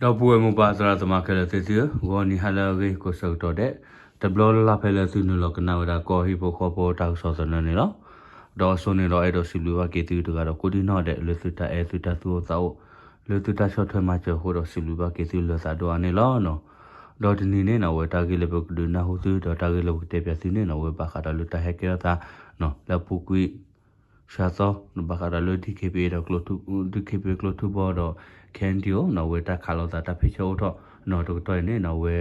ဒီပုၢ်ဝဲၢ်မိၢ်ပၢ်သရၣ်သမါခဲလၢာ်သ့ၣ်သုဧၢ, ဂီၤနံၤဟါလၢအဂ့ၤကိးဆၢကတီၢ်ဒဲး, တဘျီလၢ်လၢ်ဖဲလၢသုနုာ်လီၤကနၣ်ဝဲဒၣ်ကီၢ်ဟံၣ်ဖိဃီဖိတၢ်ကစီၣ်သနၢၣ်န့ၣ်လီၤ. ဒီးအစိန့ၣ်ဒီးအဲၣ်ဒိးစံးဘျုးဘၣ်က့ၤသုတဂၤဒီးကိးဒံၣ်နီၣ်ဒဲး လၢသုတၢ်အဲၣ်သုတၢ်သူၣ်အိၣ်သးအိၣ်, လၢသုတၢ်ဆီၣ်ထွဲမၤစၢၤအဃိဒီးစံးဘျုးဘၣ်က့ၤသုလၢသးဒိၣ်အါန့ၣ်လီၤ. ဒီးတနံၤန့ၣ်နီၣ် အဝဲတၢ်ဂ့ၢ်လၢပကဒုးနၢ်ဟူသုဒီးတၢ်ဂ့ၢ်လၢပကတဲပၠးသုန့ၣ်နီၣ် အဝဲဘၣ်ဃးဒီးလၢတၢ်ဟဲကဲထီၣ်သး လၢအပူၤကွံာ် စှၤသီ ဘၣ်ဃးဒီးလၢ DKBA ဒီး DKBA ကၠိထူဘီဒီး KNDO နီၣ် အဝဲတၢ်ခးလိာ်သးတၢ်ဖ့ၣ်ဆၢအိၣ်ထီၣ်နီၣ် တကတီၢ်အံၤန့ၣ်နီၣ် အဝဲ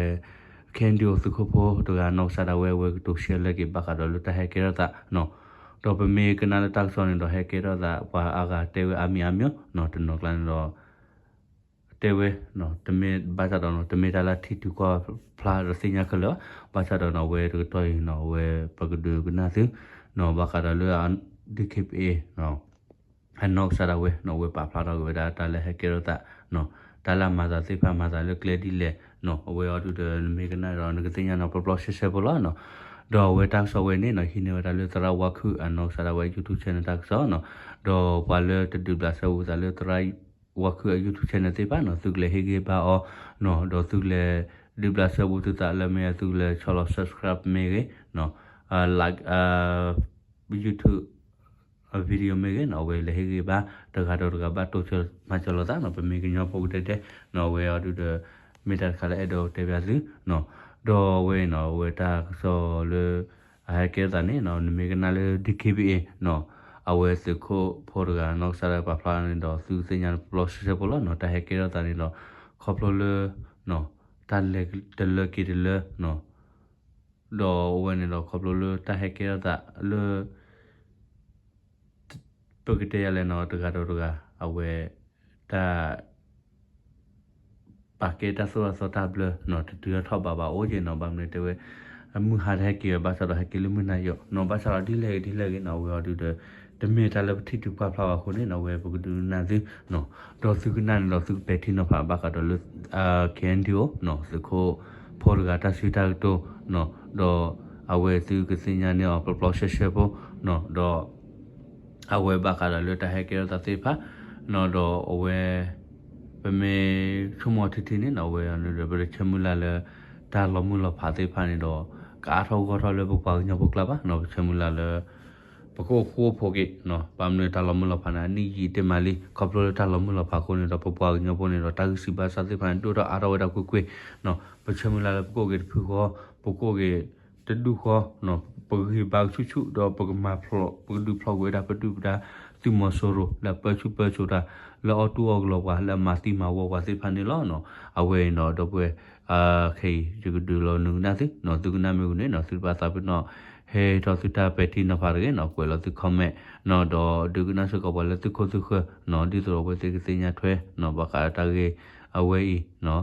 KNDO သုးခိၣ်ဖိတဂၤနီၢ်ကစၢ်ဒၣ်ဝဲ အဝဲကတိၤရှဲလဲက့ၤဘၣ်ဃးဒီးလၢတၢ်ဟဲကဲထီၣ်သးနီၣ်. ဒီးပမ့ၢ်ကနၣ်လၢတၢ်ကစီၣ်န့ၣ်ဒီးဟဲကဲထီၣ်သး ပှၤအါဂၤတဲဝဲအါမံၤအါမံၤနီၣ် တနီၤကျါန့ၣ်ဒီး တဲဝဲ တမ့ၢ်ဘၣ်ဆၣ်ဒီးနီၣ် တမ့ၢ်တၢ်လၢထံၣ်တုၤကွၢ်ဖျါဒီးသ့ၣ်ညါခဲလၢာ်ဘၣ်, ဘၣ်ဆၣ်ဒီးနီၣ် အဝဲတကတီၢ်အံၤနီၣ် အဝဲပကဒုးကနၣ်သုနီၣ် ဘၣ်ဃးဒီးလၢ DKBA အနီၢ်ကစၢ်ဒၣ်ဝဲနီၣ် အဝဲပာ်ဖျါထီၣ်က့ၤဝဲဒၣ်တၢ်လၢဟဲကဲထီၣ်သးနီၣ် တၢ်လၢအမၤသးသ့ၣ်တဖၣ်မၤသးလၢကျဲဒ်လဲၣ်နီၣ် အဝဲအီၤဒုးဒီးနမ့ၢ်ကနၣ်ဒီးနကသ့ၣ်ညါနီၣ် ပျီပျီရှဲရှဲဖိလီၤနီၣ်. ဒီးအဝဲတၢ်ကစီၣ်ဝဲန့ၣ်နီၣ် ဟံးန့ၢ်ဝဲဒၣ်လၢသရၣ်ဝါခုၣ်အနီၢ်ကစၢ်ဒၣ်ဝဲ YouTube channel တၢ်ကစီၣ်နီၣ်. ဒီးပှၤလၢတဒုးဘျးစဲဘူးသးလၢသရၣ်ဝါခုၣ်အ YouTube channel သ့ၣ်တဖၣ်နီၣ် သုကလဲၤဟ့ၣ်ဂံၢ်ဘါအီၤနီၣ် ဒီးသုကလဲၤဒုးဘျးစဲဘူးသုသးလၢမ့ၢ်သုကလဲၤဆီၣ်လီၤ subscribe မ့ၢ်ဂ့ၤနီၣ် like YouTube video မ့ၢ်ဂ့ၤနီၣ် အဝဲလဲၤဟ့ၣ်ဂံၢ်ဘါ တဂၤဒီးတဂၤဘၣ်တိစၢၤမၤစၢၤလိာ်သးနီၣ် ပမ့ၢ်ကညီဖိကဒဲဒဲနီၣ် အဝဲအီၤဒုးဒီး မ့ၢ်တၢ်တခါလၢအဲၣ်ဒိးတဲပၠးသုနီၣ်. ဒီးအဝဲနီၣ် အဝဲတၢ်ကစီၣ်လၢ အဟဲကဲထီၣ်သးန့ၣ်နီၣ် နမ့ၢ်ကနၣ်လၢ DKBA နီၣ် အဝဲသုးခိၣ်ဖိတဂၤနီၢ်ကစၢ်ဒၣ်ပာ်ဖျါန့ၣ်ဒီး သုကသ့ၣ်ညါပျီရှဲရှဲဖိလီၤနီၣ် တၢ်ဟဲကဲထီၣ်သးန့ၣ်ဒီး ခီဖျိလၢ တၢ်လဲၤတလၢက့ၤတလၢနီၣ် ဒီးအဝဲန့ၣ်ဒီးခီဖျိလၢတၢ်ဟဲကဲထီၣ်သးလၢ ပကတဲယၤလဲၣ်နီၣ် တဂၤဒီးတဂၤ အဝဲ တၢ် ပာ်ကဲတၢ်သိၣ်တၢ်သီတၢ်ဘျၢနီၣ် တတုၤထီၣ်ထီၣ်ဘးဘးအိၣ်က့ၤနီၣ် ဘၣ်မနုၤတဲဝဲ မုၢ်ဟါတဟဲက့ၤဝဲ ဘၣ်ဆၣ်ဒီးဟဲက့ၤလၢမုၢ်နၤယီၣ်နီၣ် ဘၣ်ဆၣ်ဒီးဒ်လဲၣ်ဂ့ၤဒ်လဲၣ်ဂ့ၤနီၣ် အဝဲအီၤဒုးဒီး တမ့ၢ်တၢ်လၢပထံၣ်တုၤကွၢ်ဖျါဘၣ်အဃိန့ၣ်နီၣ် အဝဲပကဒုးကနၣ်သုနီၣ် ဒီးသုကနၣ်န့ၣ်ဒီးသုကပဲာ်ထံနီၤဖးဘၣ်ဃးဒီးလၢ KNDO နီၣ် သုးခိၣ်ဖိတဂၤတၢ်စံးတၢ်ကတိၤနီၣ် ဒီးအဝဲသုကသ့ၣ်ညါန့ၢ်အီၤပျီပျီရှဲရှဲဖိနီၣ် ဒီး အဝဲဘၣ်ဃးဒီးလၢတၢ်ဟဲကဲထီၣ်သးသ့ၣ်တဖၣ်နီၣ် ဒီးအဝဲ ပမ့ၢ်ဆိကမိၣ်ထံထံန့ၣ်နီၣ် အဝဲန့ၣ်ဒီး ပတဆၢမုၢ်လၢ်လၢ တၢ်လီၤမုၢ်လီၤဖးသ့ၣ်တဖၣ်န့ၣ်ဒီး ကအါထီၣ်ဂီၢ်ထီၣ်လၢပပှၤကညီဖိကျါဘၣ်နီၣ် ပဆၢမုၢ်လၢ်လၢ ပကအိၣ်ဃူအိၣ်ဖိးက့ၤနီၣ် ဘၣ်မနုၤတၢ်လီၤမုၢ်လီၤဖးန့ၣ် အနံၣ်ယံာ်တ့ၢ်မးလံ ခီဖျိလၢတၢ်လီၤမုၢ်လီၤဖးအဃိန့ၣ်ဒီး ပပှၤကညီဖိန့ၣ်ဒီး တၢ်ဂံၢ်စၢ်ဘါစၢ်သ့ၣ်တဖၣ်န့ၣ် ဒိၣ်ထီၣ်အါထီၣ်ဝဲဒၣ်ကွ့ၢ်ကွ့ၢ်နီၣ် ပဆၢမုၢ်လၢ်လၢပကအိၣ်က့ၤတဖုဃီ ပကအိၣ်က့ၤ တဒူၣ်ဃီနီၣ် ပဂံၢ်ဘါကဆူၣ်ဆူၣ် ဒီးပကမၤဖျိး ပကဒုးဖျိးကွံာ်ဝဲဒၣ်ပဒုၣ်ပဒါ သုးမီၤစိရိၤ လၢအပၢဆူၣ်ပၢစိးတၢ် လၢအီၣ်တူၢ်အီၣ်ကလီၤပှၤလၢအမၤသံမၤဝီပှၤသ့ၣ်တဖၣ်န့ၣ်လီၤနီၣ်. အဝဲအံၤနီၣ် ဒီပုၢ်ဝဲၢ် ခဲအံၤ ယကဒုးလီၤနုာ်ကနၣ်သုနီၣ် သုကနၣ်မ့ၢ်ဂ့ၤန့ၣ်နီၣ် သုတဘၣ်သးပ့ၤနီၣ် ဟဲထီၣ်သုတၢ်ပဲာ်ထံနီၤဖးတဂ့ၤနီၣ် ကွဲးလီၤသု comment နီၣ် ဒီးဒုးကနၣ်စ့ၢ်ကီးပှၤလၢသုခိၣ်သုဃၢၤနီၣ် ဒ်သိးဒီးအဝဲသ့ၣ်ကသ့ၣ်ညါထွဲနီၣ် ဘၣ်ဃးတၢ်ဂ့ၢ်အဝဲအံၤနီၣ်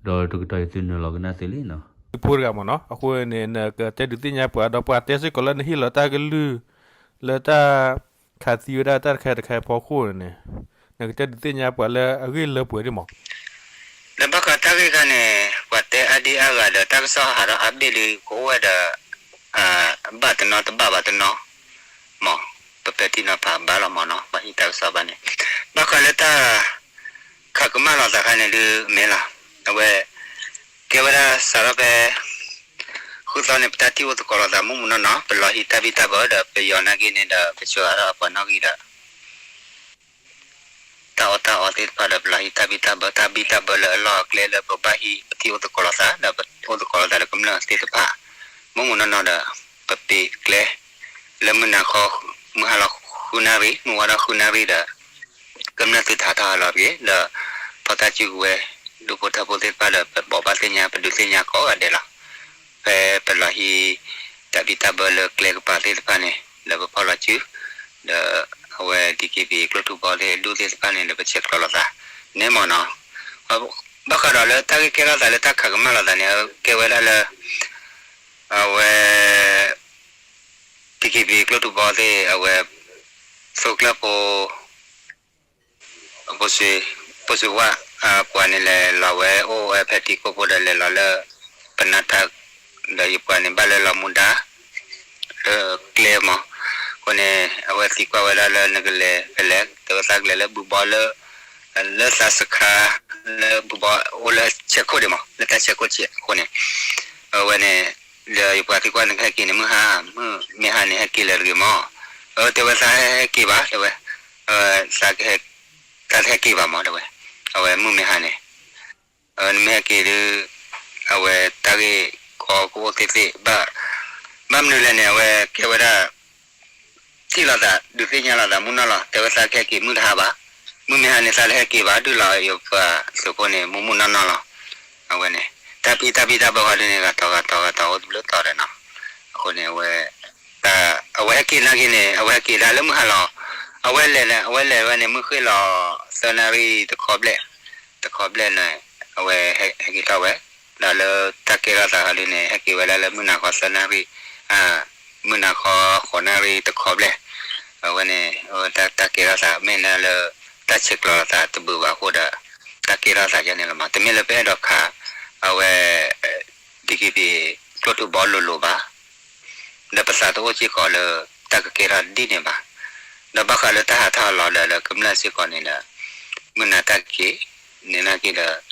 ဒီးတကတီၢ်အံၤသုနုာ်လီၤကနၣ်သ့လံနီၣ် သုဖိတဂၤမ့ၢ်နီၣ် အဃိန့ၣ် နကတဲဒုးသ့ၣ်ညါပှၤ ဒီးပှၤတဲစ့ၢ်ကီးလၢနဟ့ၣ်လီၤတၢ်ကလုၢ် လၢတၢ်ခးသံဝဲဒၣ်တၢ်တခါတခါအဖီခိၣ်န့ၣ် နကတဲဒုးသ့ၣ်ညါပှၤလၢအဂ့ၢ်လၢပှဲၤန့ၣ်မ့ၢ် လၢဘၣ်ဃးတၢ်ဂ့ၢ်ခါန့ၣ် ပှၤတဲအါဒံအါဂၤဒီး တၢ်ကစီၣ်ဟးထီၣ် update လံ ကအိၣ်ဝဲဒီး ဘၣ်တနီၤတဘၣ်ဘၣ်တနီၤ မ့ၢ် ပပဲာ်ထံနီၤဖးဘၣ်လီၤမ့ၢ်နီၤ ပှၤဟံးတၢ်ကစီၣ်ဘၣ်န့ၣ် ဘၣ်ဃးလၢတၢ် ခးကမၣ်လိာ်သးခါန့ၣ်ဒုးမ့ၢ်လီၤ အဝဲ ကဲဝဲဒၣ်စးထီၣ်ဖဲ ဃုသီန့ၣ် ပတၢ်ထံၣ်အိၣ်သကိးလိာ်သးမုၢ်မုၢ်နီၢ်နီၢ် ပလီၤဟံးတၢ်ဘံၣ်တၢ်ဘၢဒီး ပယီၤနာ်က့န့ၣ်ဒီး ပဆှၢအါထီၣ်အပှၤနီၣ်ဂံၢ်ဒီး တၢ်အီၣ်တၢ်အီသ့ၣ်တဖၣ်ဒီး ပလီၤဟံးတၢ်ဘံၣ်တၢ်ဘၢ တၢ်ဘံၣ်တၢ်ဘၢလၢအလီၢ်အကျဲလၢပဘၣ်ဟံး ပထံၣ်အိၣ်သကိးလိာ်သး ဒီးပအိၣ်သကိးလိာ်သးလၢကမျၢၢ်သ့ၣ်တဖၣ် မုၢ်မုၢ်နီၢ်နီၢ်ဒီး ပပ့ၤကျဲ လၢမုၢ်နၤခီ မုၢ်ဟါလီၤဃုနၣ်ရံၣ် မုၢ်ဝါထီၣ်ဃုနၣ်ရံၣ်ဒီး ကမျၢၢ်သုတဟးထီၣ်ဟးလီၤတဂ့ၤ ဒီး ဖီတၢ်စုကဝဲၤ ဒူၣ်ဖိထၢဖိသ့ၣ်တဖၣ်ဒီး ပဘိးဘၣ်သ့ၣ်ညါ ပဒုးသ့ၣ်ညါကိးဂၤဒဲးလီၤ. ဖဲပလီၤဟံး တၢ်ဘံၣ်တၢ်ဘၢလၢကျဲကပၤသ့ၣ်တဖၣ်န့ၣ် လၢပဖီၣ်လီၤစု ဒီးအဝဲ DKBA ကျိၣ်ထူဘီသ့ၣ် အဒူၣ်သ့ၣ်တဖၣ်န့ၣ် လၢပဆဲးကျိးလိာ်သးန့ၣ်မ့ၢ်နီၤ. ဘၣ်ဃးဒီးလၢတၢ်ဂ့ၢ်ကဲထီၣ်သးလၢတၢ်ခးကမၣ်လိာ်သးန့ၣ် ကဲဝဲဒၣ်လၢ အဝဲ DKBA ကျိၣ်ထူဘီသ့ၣ် အဝဲ သိကျၢၢ်ဖိ ဖိစ့ဝါ ပှၤန့ၣ်လဲၤလီၤဝဲအိၣ်ဝဲဖဲထံခိၣ်ဖိဒီးလဲၤလီၤလၢ ပနၢ်ထၢၣ် ဒီးယပှၤန့ၣ်ဘၣ်လၢလီၤမူဒါ လၢကျဲမး အဃိန့ၣ် အဝဲသံကွၢ်ဝဲဒၣ်လၢနကလဲၤဖဲလဲၣ် တဲဝဲသးကလဲၤလၢဘုဘီလၢ လၢသးစခါ လၢဘူၣ်ဘီအိၣ်လၢဆဲးခိၣ်ဒံးမး လၢတၢ်ဆဲးခိၣ်ဆံးအဃိန့ၣ် အဝဲန့ၣ် ဒီးယပှၤသံကွၢ်န့ၣ် ကဟဲက့ၤန့ၣ် မုၢ်ဟါ မုၢ်မ့ၢ်ဟါန့ၣ် ဟဲက့ၤလၢၤတဂ့ၤမး, အတဲဝဲသးဟဲက့ၤဘၣ် တဲဝဲ, သးကဟဲ သးတဟဲက့ၤဘၣ်မး တဲဝဲ, အဝဲမုၢ်မ့ၢ်ဟါန့ၣ် နမ့ၢ်ဟဲက့ၤဒီး အဝဲတၢ်ဂ့ၢ်ကီကအိၣ်သ့သ့, ဘၣ်မနုၤလဲၣ်န့ၣ် အဝဲကဲဝဲဒၣ် ထံၣ်လိာ်သး ဒုးသ့ၣ်ညါလိာ်သးမုၢ်နီၢ်လီၤ. တဲဝဲသးကဟဲက့ၤမုၢ်တဟါဘၣ်, မုၢ်မ့ၢ်ဟါန့ၣ် သးလၢဟဲက့ၤဘၣ် ဒုးလီၤယပှၤသုးဖိန့ၣ် မုၢ်မုၢ်နီၢ်နီၢ်လီၤ. အဝဲန့ၣ် တၢ်ဖံးတၢ်ဖံးတၢ်ဘၢဃီဒုန့ၣ် ဂၤတီၤဂၤတီၤဂၤတီၤအိၣ်တဘျုးတီၤဒီးနီၤ. အဃိန့ၣ် အဝဲ အဝဲဟဲက့ၤနာ်က့ၤန့ၣ် အဝဲဟဲက့ၤဒၣ်လၢမုၢ်ဟါလီၤ. အဝဲလဲၤ အဝဲလဲၤဝဲန့ၣ် မုၢ်ဃ့ၢ်လီၤ သၢနၣ်ရံၣ်တခီဘျဲၣ်, တခီဘျဲၣ်န့ၣ် အဝဲဟဲက့ၤထီၣ်ဝဲ, ဒီးလၢတၢ်ကဲထီၣ်သးခီဒုန့ၣ် ဟဲက့ၤဝဲဒၣ်လၢမုၢ်နၤဃီသၢနၣ်ရံၣ်, မုၢ်နၤဃီဃိးနၣ်ရံၣ်တခီဘျဲၣ်, အဝဲန့ၣ် တၢ်ကဲထီၣ်သးမ့ၢ်လၢ တၢ်ဆဲးကျိးလိာ်သးတဘၣ်ဘၣ်အဃိဒီး တၢ်ကဲထီၣ်သးယဲန့ၣ်လီၤမး. တမ့ၢ်လၢပအဲၣ်ဒိးခး အဝဲ DKBA ကျိၣ်ထူဘီလိၤလိၤဘၣ် ဒီးပသးတအိၣ်စ့ၢ်ကီးလၢ တၢ်ကကဲထီၣ်ဒ်န့ၣ်ဘၣ်. ဒီးဘၣ်ဃးလၢတၢ်ဟးထီၣ်ဟးလီၤဒီး လၢကမျၢၢ်စ့ၢ်ကီးန့ၣ်ဒီး မုၢ်နၤတၢ်က့ၤ န့ၣ်နာ်က့ၤဒီး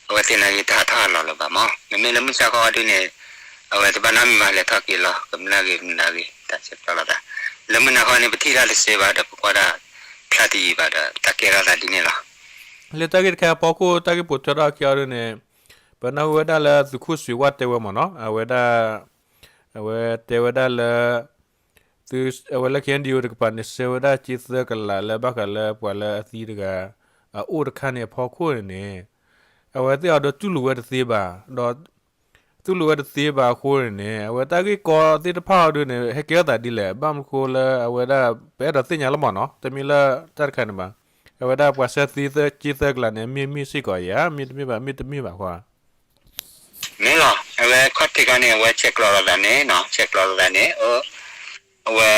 အဝဲသ့ၣ်နာ်က့ၤတၢ်ဟးထီၣ်ဟးလီၤလၢၤဘၣ်မး. မ့မ့ၢ်လၢမုၢ်ဆါခီဒုန့ၣ် အဝဲတဘၣ်နီတမံၤဘၣ် လဲၤထီၣ်က့ၤလီၤ ကမျၢၢ်ဂ့ၤမုၢ်နၤဂ့ၤ တၢ်ဆဲးကျိးလိာ်သး လၢမုၢ်နၤခီန့ၣ် ပထံၣ်တၢ်တစဲးဘၣ်ဒီး ပကွၢ်တၢ်ဖျါတယံၤဘၣ်ဒီး တၢ်ကဲထီၣ်သးဒ်န့ၣ်လီၤ. လၢတၢ်ဂ့ၢ်တခါအဖီခိၣ် တၢ်ဂ့ၢ်ပိာ်ထွဲထီၣ်အခံအီၤဒုန့ၣ် ပနၢ်ဟူဝဲဒၣ်လၢသုးခိၣ်စွ့ၤဝၣ်တဲဝဲမ့ၢ်နီၤ အဝဲဒၣ် အဝဲတဲဝဲဒၣ်လၢ သုး အဝဲလၢ KNDO တကပၤန့ၣ် ဆှၢဝဲဒၣ်ကၠ့သၢကလးလၢဘၣ်ဃးလၢပှၤလၢအသံတဂၤ အအိၣ်တခါန့ၣ်အဖီခိၣ်န့ၣ်န့ၣ် အဝဲသ့ၣ်အီၤဒီးတူၢ်လိာ်ဝဲတသ့ဘၣ် ဒီး တူၢ်လိာ်ဝဲတသ့ဘၣ်အဃိန့ၣ်န့ၣ် အဝဲတၢ်ဂ့ၢ်ကီသ့ၣ်တဖၣ်အီၤဒုန့ၣ် ဟဲကဲထီၣ်သးဒ်လဲၣ် ဘၣ်မနုၤဃိလၢအဝဲဒၣ် ပအဲၣ်ဒိးသ့ၣ်ညါလီၤမ့ၢ်နီၤ တမ့ၢ်လၢတၢ်တခါန့ၣ်ဘၣ် အဝဲဒၣ်ပှၤဆှၢသံသၢ ကၠ့သၢကလးန့ၣ် မ့ၢ်မ့ၢ်စ့ၢ်ကီးဧါ မ့တမ့ၢ်ဘၣ် မ့တမ့ၢ်ဘၣ်ဃီ မ့ၢ်လီၤ အဝဲခီၣ်ထံးခါန့ၣ် အဝဲဆဲးကျိးလိာ်သးန့ၣ်နီၤ ဆဲးကျိးလိာ်သးန့ၣ် အဝဲ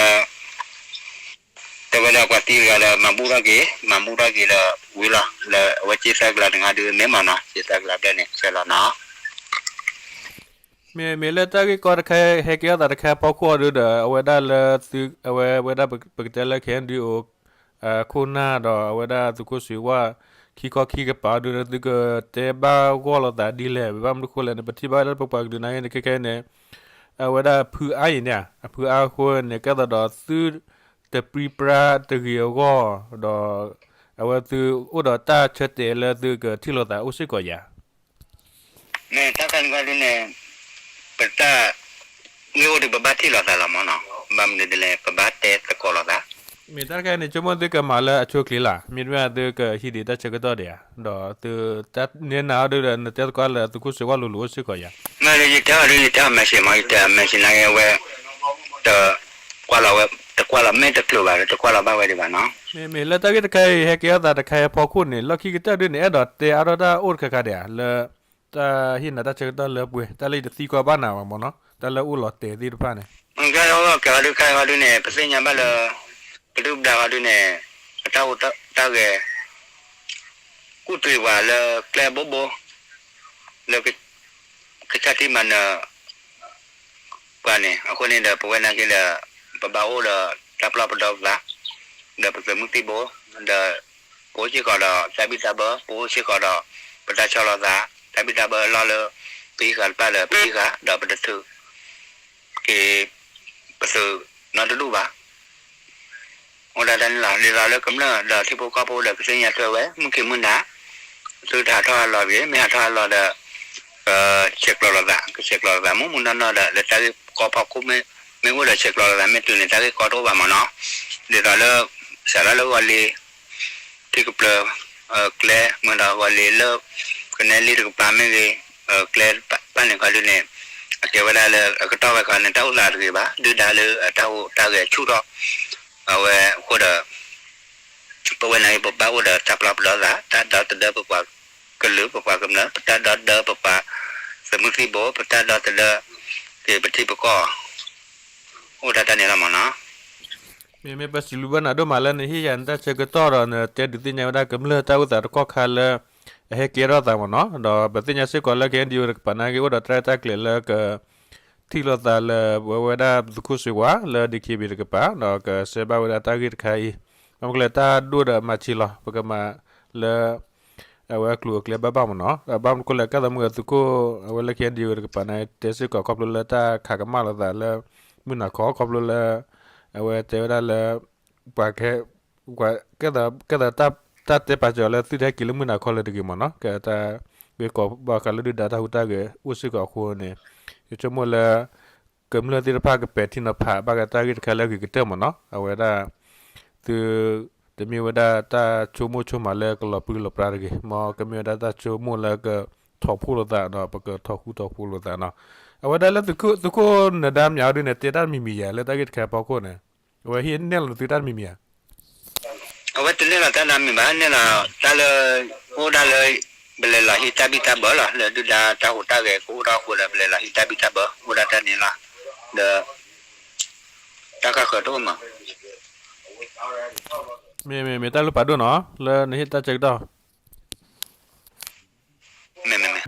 တဲဝဲဒၣ်ပှၤသံတဂၤဒီး မၤဘူၣ်ထီၣ်က့ၤ မၤဘူၣ်ထီၣ်က့ၤဒီးဝံၤလီၤ လၢအဝဲကၠ့သၢကလးတဂၤဒုးမ့ၢ်မ့ၢ်နီၤ ကၠ့သၢကလးဘျဲၣ်န့ၣ် ဆဲးလီၤနီၤ မ့မ့ၢ်လၢတၢ်ဂ့ၢ်ကီတခါ ဟဲကဲထီၣ်သးတခါအဖီခိၣ်အီၤဒုဒီး အဝဲဒၣ်လၢသု အဝဲ အဝဲဒၣ်ပကတဲလၢ KNDO ခိၣ်နၢ်ဒီး အဝဲဒၣ်သုးခိၣ်စွ့ၤဝၣ် ခံခီခံကပၤအီၤဒုဒီး သုကတဲဘၣ်ဂီၢ်လိာ်သးဒ်လဲၣ် ဘၣ်မနုၤဃိလဲၣ်န့ၣ် ပထံၣ်ဘၣ်လၢပပှၤကလုာ်နာ်က့န့ၣ် ခဲခဲအံၤန့ၣ် အဝဲဒၣ်ဖုအါအံၤန့ၣ် အဖုအါအဃိန့ၣ် ကဲသိးဒီးသု တပြံပြါတဂ့ၤအဂီၢ် ဒီး အဝဲသုအိၣ်ဒီးတၢ်ဆၢတဲာ်လၢသုကထံၣ်လိာ်သးအိၣ်စ့ၢ်ကီးယၤ မ့ၢ်တၢ်ခါန့ၣ်ခါဒုန့ၣ် ပတၢ်ဂ့ၢ်အိၣ်ဒီး ပဘၣ်ထံၣ်လိာ်သးလီၤမ့ၢ်နီၤ ဘၣ်မနုၤဒ်လဲၣ် ပဘၣ်တဲသကိးလိာ်သး မ့ၢ်တၢ်တခါန့ၣ် ဆိကမိၣ်သုကမၤလၢအဆိအချ့လီၤ မ့တမ့ၢ်သုကဟံးဒံးတၢ်ဆၢကတီၢ်ဒံးဧါ ဒီးသုတၢ်နဲနၤအီၤဒုဒီး နတဲသကိးလၢသုးခိၣ်စွ့ၤဝၣ်လိၤလိၤအိၣ်စ့ၢ်ကီးယၤ မ့ၢ်ယတဲအီၤဒု ယတဲအီၤ message မ့ၢ် ယတဲအီၤ message နာ်က့အဝဲ တကွၢ်လီၤဝဲ တကွၢ်လီၤမ့ၢ်တချုးဘၣ်ဒီး တကွၢ်လီၤဘၣ်ဝဲဒံးဘၣ်နီၤ မ့မ့ၢ်လၢတၢ်ဂ့ၢ်တခါအံၤ ဟဲကဲထီၣ်သးတခါအံၤအဖီခိၣ်န့ၣ် လီၢ်ခံကတၢၢ်ဒုန့ၣ် အဲၣ်ဒိးတဲအါထီၣ်တၢ်အိၣ်တခါခါဒံးဧါ လၢ တၢ်ဟ့ၣ်နၤတၢ်ဆၢကတီၢ်လၢပှဲၤ တၢ်လၢယတသံကွၢ်ဘၣ်နၤဘၣ်မ့ၢ်နီၤ တၢ်လၢအိၣ်လီၤတဲာ်သ့ၣ်တဖၣ်န့ၣ် ကဲထီၣ်ကဲထီၣ်ဒု ခဲအံၤဒုန့ၣ် ပသ့ၣ်ညါဘၣ်လၢ ပဒုၣ်ပဒါအီၤဒုန့ၣ် အတၢ်ဟူးတၢ်ဂဲၤ ကူၣ်တ့ၢ်ပှၤလၢကျဲဘိဘိ လၢ ကစၢ်ထံမၤနၢၤ ပှၤန့ၣ် အဃိန့ၣ်ဒီး ပဝဲနာ်က့ဒီး ပဘၣ်အိၣ်ဒီးတၢ်ပလီၢ်ပဒီပသး ဒီးပသုးမုၢ်သံၣ်ဘိ ဒီး ပအိၣ်စ့ၢ်ကီးဒီးတၢ်ဘံၣ်တၢ်ဘၢ ပအိၣ်စ့ၢ်ကီးဒီး ပတၢ်ဆီၣ်လီၤသး တၢ်ဘံၣ်တၢ်ဘၢအလီၢ်လၢ ပဟံးဃာ်တဖၣ်လၢပဟံးဃာ် ဒီးပတထုးက့ၤ ပသုးနီတဒူၣ်ဘၣ် အိၣ်ဒၣ်တၢ်န့ၣ်လီၤ. ဒ်သိးလၢကမျၢၢ်ဒီးထံဖိကီၢ်ဖိဒီးကသ့ၣ်ညါထွဲဝဲ မုၢ်ခံမုၢ်နၤ သုတဟးထီၣ်ဟးလီၤတဂ့ၤ, မ့ၢ်ဟးထီၣ်ဟးလီၤဒီး ကဆဲးကျိးလိာ်သး, ကဆဲးကျိးလိာ်သး မုၢ်မုၢ်နီၢ်နီၢ်ဒီး လၢတၢ်ဂ့ၢ်ကီဖီခိၣ် မ့ၢ်အိၣ်ဒီးဆဲးကျိးလိာ်သး မ့ၢ်တုၤန့ၣ် တၢ်ဂ့ၢ်ကီတအိၣ်ဘၣ်မ့ၢ်နီၤ, ဒ်သိးလၢ စးထီၣ်လၢဂီၤလ့ၤ ထံကပျၢၤ ကျဲ မ့ၢ်ဒီးဂီၤလ့ၤလၢ ကနဲလံတကပၤမ့ၢ်ဂ့ၤ, ကျဲတဖၣ်န့ၣ်ခီဒုန့ၣ် အကဲဝဲဒၣ်လၢအကတီၢ်ဝဲခီန့ၣ် တၢ်အိၣ်သးတဂ့ၤဘၣ်, ဒုၣ်ဒါလၢအတၢ်ဟူးတၢ်ဂဲၤဆူၣ်ထီၣ် အဝဲအဃိဒီး ပဝဲနာ်က့ ပဘၣ်အိၣ်ဒီးတၢ်ပျီပဒီသး, တၢ်ဒီသဒၢပပှၤကလုာ် ပပှၤကမျၢၢ်, ပတၢ်ဒီသဒၢပပှၤသုးမုၢ်သံၣ်ဘိ, ပတၢ်ဒီသဒၢက့ၤပထံပကီၢ်, အိၣ်ဒၣ်တၢ်န့ၣ်လီၤမ့ၢ်နီၤ. မ့မ့ၢ်ပစံးဘျုးဘၣ်နၤဒိၣ်မးလၢနဟ့ၣ်ယၤနတၢ်ဆၢကတီၢ်ဒီး နတဲဒုးသ့ၣ်ညါဝဲဒၣ်ကမျၢၢ်တၢ်အိၣ်သးတကီၢ်ခါလၢ အဟဲကဲထီၣ်သးမ့ၢ်နီၤ, ဒီးပသ့ၣ်ညါစ့ၢ်ကီးလၢ KNDO တကပၤနာ်က့ အိၣ်ဒီးတၢ်ရဲၣ်တၢ်ကျဲၤလၢက ထံၣ်လိာ်သးလၢ ပဝဲဒၣ်သုးခိၣ်စ့ဝါလၢ DKBA တကပၤ ဒီးကစဲးဘၣ်ဝဲဒၣ်တၢ်ဂ့ၢ်တခါအံၤ, ဘၣ်မနုၤလဲၣ် တၢ်ဒိၣ်ဒီးမၤဆံးလီၤ, ပကမၤ လၢ အဝဲအကျိၤအကျဲဘၣ်ဘၣ်မ့ၢ်နီၤ, ဘၣ်မနုၤဃိလဲၣ် ကဲသးမုၢ်ဂၤသုးခိၣ် အဝဲလၢ ခ့ၣ်အဲၣ်ယူၣ် တကပၤန့ၣ် တဲစ့ၢ်ကီးခီဖျိလၢတၢ်ခးကမၣ်လိာ်သးလၢ မုၢ်နၤခီ ခီဖျိလၢ အဝဲတဲဝဲဒၣ်လၢ ပှၤကဲ ကဲသး တၢ်တဲပာ်စၢၤအီၤလၢသုတဟဲက့ၤလၢမုၢ်နၤခီလၢၤတဂ့ၤမ့ၢ်နီၤ, ကဲတၢ်ဂ့ၢ်ကီဘၣ်ဃးလၢဒုၣ်ဒါတၢ်ဟူးတၢ်ဂဲၤ အိၣ်စ့ၢ်ကီးအဃိန့ၣ် ယဆိကမိၣ်လၢ ကမျၢၢ်သ့ၣ်တဖၣ်ကပဲာ်ထံနီၤဖး ဘၣ်ဃးတၢ်ဂ့ၢ်တခါလၢအဂ့ၤကတၢၢ်မ့ၢ်နီၤ, အဝဲဒၣ် သု တမ့ၢ်ဝဲဒၣ်တၢ်ဆိကမိၣ်ဆိကမးလၢကလီၤပြံလီၤပြါတဂ့ၤ, မ်ကမ့ၢ်ဝဲဒၣ်တၢ်ဆိကမိၣ်လၢကထီၣ်ဖှိၣ်လိာ်သးဒီး ပကထီၣ်ဃူထီၣ်ဖိးလိာ်သးနီၤ, အဝဲဒၣ်လၢသုးခိၣ် သုးခိၣ်နဒါမၠးအီၤဒ်န့ၣ် တဲတၢ်တမံၤမံၤယၤလၢတၢ်ဂ့ၢ်တခါအဖီခိၣ်န့ၣ်, အဝဲဟ့ၣ်နဲၣ်လီၤသုတၢ်တမံၤမံၤဧါ. အဝဲတနဲၣ်လီၤတၢ်တမံၤမံၤဘၣ်, နဲၣ်လီၤတၢ်လၢ အိၣ်ဒၣ်လၢ ပလဲၤလီၤဟံးတၢ်ဘံၣ်တၢ်ဘၢလီၤ လၢဒုၣ်ဒါတၢ်ဟူးတၢ်ဂဲၤကအိၣ်ထီၣ်အဃိဒီး ပလဲၤလီၤဟံးတၢ်ဘံၣ်တၢ်ဘၢ အိၣ်ဒၣ်တၢ်န့ၣ်လီၤ, ဒီး တၢ်ဃၣ်ဃၢၤတအိၣ်မး မ့ၢ် မ့ၢ် မ့ၢ်တၢ်လိၣ်ပာ်ဒိၣ်နီၤ လၢနဟ့ၣ်တၢ်ဆၢကတီၢ်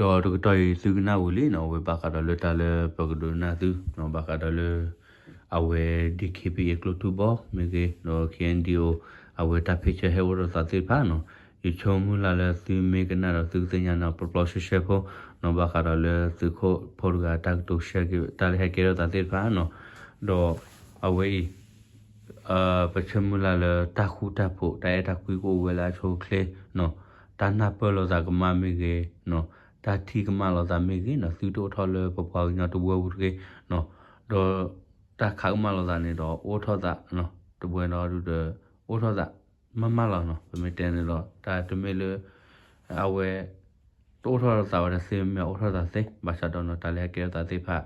ဒီးတကတီၢ်အံၤသုကနၣ်ဝံၤလံနီၤ, အဝဲဘၣ်ဃးဒီးလၢတၢ်လၢပကဒိကနၣ်သုနီၤ, ဘၣ်ဃးဒီးလၢ အဝဲ DKBA ကျိထူဘီမ့ၢ်ဂ့ၤ ဒီး KNDO အဝဲတၢ်ဖ့ၣ်ဆၢဟဲအိၣ်ဒီးသးသ့ၣ်တဖၣ်နီၤ, ယဆိကမိၣ်လၢ်လၢသုမ့ၢ်ကနၣ်ဒီးသုကသ့ၣ်ညါနီၤ ပျီပျီဆှဲဆှဲဖိနီၤ, ဘၣ်ဃးဒီးလၢသုးခိၣ်ဖိတဂၤတၢ်ကတိၤဆၢက့ၤတၢ်လၢဟဲကဲထီၣ်သးသ့ၣ်တဖၣ်နီၤ, ဒီးအဝဲအံၤ ပဆၢမုၢ်လၢ်လၢတၢ်ဃူတၢ်ဖိးတၢ်အဲၣ်တၢ်ကွံကအိၣ်ဝဲလၢအဆိအချ့နီၤ, တၢ်နၢ်ပၢၢ်လိာ်သးကမၣ်မ့ၢ်ဂ့ၤနီၤ, တၢ်ထံၣ်ကမၣ်လိာ်သးမ့ၢ်ဂ့ၤနီၤ, သုတအိၣ်ထီၣ်လၢပပှၤကညီတဝၢပူၤတဂ့ၤနီၤ, ဒီးတၢ်ခးကမၣ်လိာ်သးန့ၣ်ဒီးအိၣ်ထီၣ်သးနီၤ, တဝဲဒီးဒုးဒီး အိၣ်ထီၣ်သး မ့ၢ်မ့ၢ်လီၤနီၤ, ပမ့ၢ်တဲန့ၣ်ဒီး တၢ်တမ့ၢ်လၢ အဝဲ တအိၣ်ထီၣ်သးဝဲတသ့ မ့ၢ်အိၣ်ထီၣ်သးသ့ ဘၣ်ဆၣ်ဒီးနီၤ တၢ်လၢဟဲကဲထီၣ်သးသ့ၣ်တဖၣ်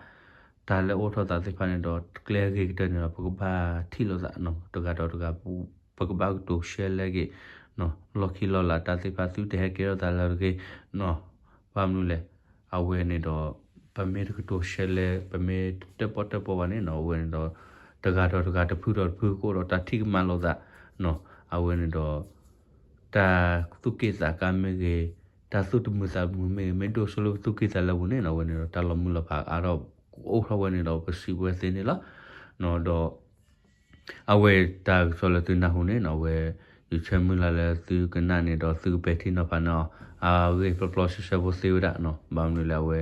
တၢ်လၢအိၣ်ထီၣ်သးသ့ၣ်တဖၣ်န့ၣ်ဒီး ကျဲအဂ့ၤကတၢၢ်န့ၣ်ဒီး ပကဘၣ်ထံၣ်လိာ်သးနီၤ, တဂၤဒီးတဂၤ ပကဘၣ်ကတိၤရှဲလဲက့ၤနီၤ, လီၢ်ခံလီၢ်လၤတၢ်သ့ၣ်တဖၣ် သုတဟဲကဲထီၣ်သးလၢတဂ့ၤနီၤ, ဘၣ်မနုၤလဲၣ်, အဝဲန့ၣ်ဒီး ပမ့ၢ်တကတိၤရှဲလဲ ပမ့ၢ်တတၢၣ်ပီၣ်တၢၣ်ပီဘၣ်န့ၣ်နီၤ, အဝဲန့ၣ်ဒီး တဂၤဒီးတဂၤ တဖုဒီးတဖု ကအိၣ်ဒီးတၢ်ထံၣ်ကမၣ်လိာ်သးနီၤ, အဝဲန့ၣ်ဒီး တၢ်သူၣ်က့ၣ်သးကါမ့ၢ်ဂ့ၤ, တၢ်သူၣ်တမုာ်သးတမုာ်မ့ၢ်ဂ့ၤ, မ့ၢ်ဒိၣ်စိလၢပသူၣ်က့ၣ်သးလဲပူၤန့ၣ်နီၤ, အဝဲန့ၣ်ဒီး တၢ်လီၤမုၢ်လီၤဖးအါထီၣ် ကအိၣ်ထီၣ်ဝဲန့ၣ်ဒီး ပစံးဝဲသ့န့ၣ်လီၤ. ဒီး အဝဲတၢ်ကစီၣ်လၢသုနၢ်ဟူန့ၣ်နီၤ, အဝဲ ယဆၢမုၢ်လၢ်လၢသုကနၣ်န့ၣ်ဒီး သုကပဲာ်ထံနီၤဖးန့ၣ် အဂ့ၢ်ပျီပျီဆှဲဆှဲဖိသ့ဝဲဒၣ်နီၤ, ဘၣ်မနုၤလဲၣ် အဝဲ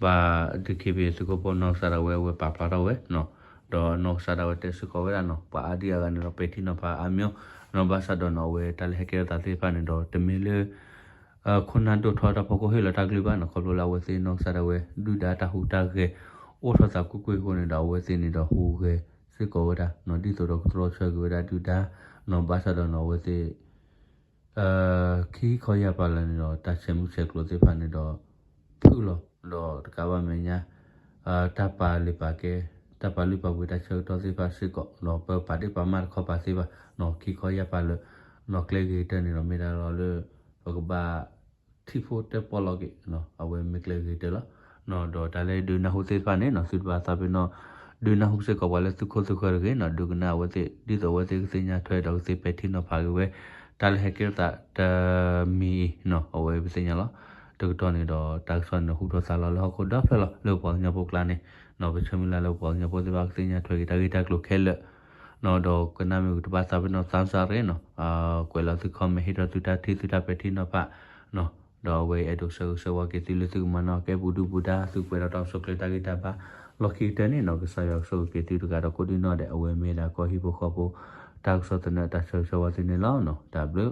ဘၣ် DKBA သုးခိၣ်ဖိနီၢ်ကစၢ်ဒၣ်ဝဲ အဝဲပာ်ဖျါထီၣ်ဝဲနီၤ, ဒီးနီၢ်ကစၢ်ဒၣ်ဝဲတဲစ့ၢ်ကီးဝဲဒၣ်နီၤ, ပှၤအါဒံအါဂၤန့ၣ်ဒီး ပဲာ်ထံနီၤဖးအါမးနီၤ, ဘၣ်ဆၣ်ဒီးနီၤ အဝဲတၢ်လၢဟဲကဲထီၣ်သးသ့ၣ်တဖၣ်န့ၣ်ဒီး တမ့ၢ်လၢ ခိၣ်နၢ်ဒိၣ်ထီၣ်တၢ်ဖီခိၣ်ဟ့ၣ်လီၤတၢ်ကလုၢ်ဘၣ်နီၤ, ခီဖျိလၢအဝဲသ့ၣ်နီၢ်ကစၢ်ဒၣ်ဝဲ ဒုၣ်ဒါတၢ်ဟူးတၢ်ဂဲၤ အိၣ်ထီၣ်သးကွ့ၢ်ကွ့ၢ်အဃိန့ၣ်ဒီး အဝဲသ့ၣ်န့ၣ်ဒီးဟူးဂဲၤစ့ၢ်ကီးဝဲဒၣ်နီၤ, ဒ်သိးဒီးကတြီဆၢက့ၤဝဲဒၣ်ဒုၣ်ဒါနီၤ, ဘၣ်ဆၣ်ဒီးနီၤ အဝဲသ့ၣ် ခံခီယၢ်ပၤလၢာ်န့ၣ်ဒီး တၢ်ဆဲးမုၢ်ဆဲးကျိၤသ့ၣ်တဖၣ်န့ၣ်ဒီး ဖုၣ်လီၤ, ဒီးတကးဘၣ်မဲာ်ညါ တၢ်ပာ်လုၢ်ပာ်ကဲ တၢ်ပာ်လုၢ်ပာ်ပှ့ၤတၢ်ဆၢကတီၢ်သ့ၣ်တဖၣ်စ့ၢ်ကီး ဒီးပပာ်ဒ့ၣ်ပာ်မၢ်တခီပၤသ့ဘၣ်နီၤ, ခံခီယၢ်ပၤလၢာ်နီၤ, ကျဲဂ့ၤကတၢၢ်န့ၣ်ဒီး မ့ၢ်ဒၣ်လီၤလၢ ပကဘၣ်ထံၣ်ဖိတဲပီၣ်လီၤက့ၤနီၤ, အဝဲမ့ၢ်ကျဲဂ့ၤကတၢၢ်လီၤ. ဒီးတၢ်လၢဒုးနၢ်ဟူသ့ၣ်တဖၣ်န့ၣ်နီၤ, သုတဘၣ်သးပ့ၤနီၣ် ဒုးနၢ်ဟူစ့ၢ်ကီးပှၤလၢသုခိၣ်သုဃၢၤတဂ့ၤနီၤ, ဒုးကနၣ်အဝဲသ့ၣ် ဒ်သိးအဝဲသ့ၣ်ကသ့ၣ်ညါထွဲဒီးကသ့ပဲာ်ထံနီၤဖးက့ၤဝဲ တၢ်လၢဟဲကဲထီၣ်သးတမံၤအံၤနီၤ, အဝဲပသ့ၣ်ညါလီၤ. တကတီၢ်န့ၣ်ဒီး တၢ်ကစီၣ်န့ၣ်ဟူထီၣ်သါလီၤလၢဟီၣ်ခိၣ်ဒီဖျၢၣ်လီၤ, လၢပပှၤကညီဖိကျါန့ၣ်နီၤ, ပဆၢမုၢ်လၢ်လၢပပှၤကညီဖိသ့ၣ်တဖၣ်ကသ့ၣ်ညါထွဲက့ၤတၢ်ဂ့ၢ်တၢ်ကျိၤခဲလၢာ်နီၤ, ဒီးကနၣ်မ့ၢ်ဂ့ၤတဘၣ်သးပ့ၤနီၣ် သးစၢ်ရ့နီၤ, ကွဲးလီၤသု comment ဟ့ၣ်ထီၣ်သုတၢ်ထံၣ်သုတၢ်ပဲာ်ထံနီၤဖးနီၤ, ဒီးအဝဲအဲၣ်ဒိးဆၢဂ့ၤဆၢဝါက့ၤသုလၢသုကမၤနီၣ်ကဲပူၤဒုၣ်ပူၤဒါ သုကွဲးဒီးတၢ်အိၣ်ဆူၣ်အိၣ်ချ့တၢ်ဂံၢ်တၢ်ဘါ လီၢ်ခံကတၢၢ်န့ၣ်နီၤ, ကစၢ်ယွၤကဆိၣ်ဂ့ၤက့ၤသုတဂၤဒီးကိးဒံနီၢ်ဒဲး, အဝဲမ့ၢ်ဒၣ်ကီၢ်ဟံၣ်ဖိဃီဖိ တၢ်ကစီၣ်သနၢၣ်တၢ်ဆၢဂ့ၤဆၢဝါသုန့ၣ်လီၤ. တၢ်ဘျုး